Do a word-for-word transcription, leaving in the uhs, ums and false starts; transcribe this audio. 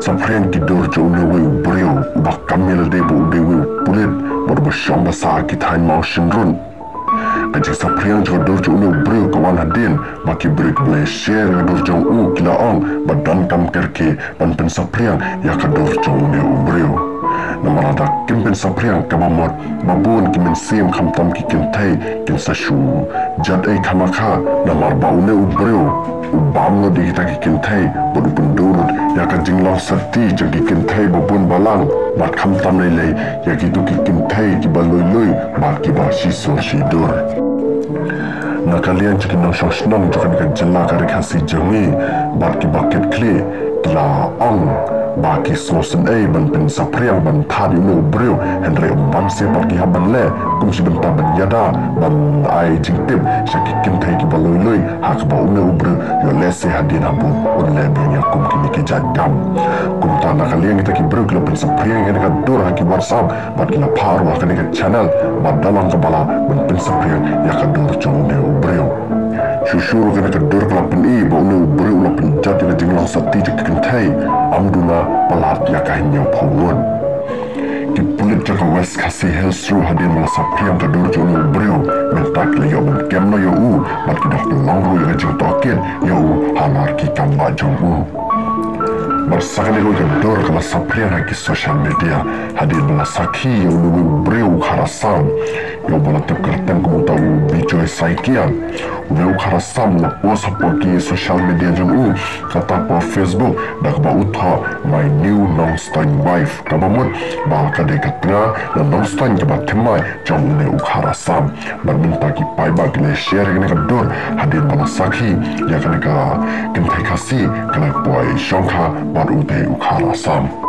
Saphriang ki dur jong une uwei u briew uba kam ïa lade ba u dei uwei u pulit bad uba shong ba sah ha ki thaiñ Mawshynrut. Ka jingsaphriang jong ka dur jong une u briew ka wan hadien ba ki briew kiba la share ïa ka dur jong u ki la ong ba donkam kyrkieh ban pynsaphriang ïa ka dur jong une u briew. Namar lada kim pynsaphriang kaba mut ba bun ki mynsiem khamtam ki kynthei kin sa shu jot ei khamakha namar ba une u briew u bam lut ïa kita ki kynthei bad u pynduh lut ïa ka jinglong sati jong ki kynthei ba bun balang bad khamtam lei lei ïa kito ki kynthei kiba lui lui bad kiba shisur shidur. Na ka liang jong ki nongshong shnong jong kane ka jylla ka Ri Khasi jong ngi bad kiba kit khlieh ki la ong ba ki sngewsynei ban pynsaphriang ban thad ïa une u briew, hynrei ym banse pat ki hap ban leh kum shi bynta ban ïada ban ai jingtip sha ki kynthei kiba lui lui ha kaba une u briew ïoh lehse hadien habu un leh biang ïa kum kine ki jait kam. Kumta na ka liang kita ki briew ki la pynsaphriang ïa kane ka dur ha ki WhatsApp bad ki la phah ruh ha kane ka channel bad da long kaba lah ban pynsaphriang ïa ka dur jong une u briew. Shuh shuh ruh kane ka dur ka la pyni ba une u briew u la pynjot ïa ka jinglong sati jong ki kynthei, ym duna palat ïa ka hynñiewphew ngut. Ki pulit jong ka West Khasi Hills ruh hadien ba la saphriang ka dur jong une u briew mynta ki la ïoh ban kem noh ïa u bad ki dang pynlong ruh ïa ka jingtohkit ïa u halor ki kam bah jong u. Bad sa kane ruh ka dur ka la saphriang ha ki social media hadien ba la sakhi ïa une u briew u khar Assam ïa uba la tip kyrteng kum uta u Bijoy Saikia. Une u khar Assam u la post hapoh ki social media jong u, kata hapoh Facebook da kaba u thoh My New Nongstoiñ Wife, kaba mut ba ka dei ka tnga na Nongstoiñ kaba thymmai jong une u khar Assam. Bad mynta ki paidbah ki la share ïa kane ka dur hadien ba la sakhi ïa kane ka kynthei Khasi ka la poi shongkha bad utei u khar Assam.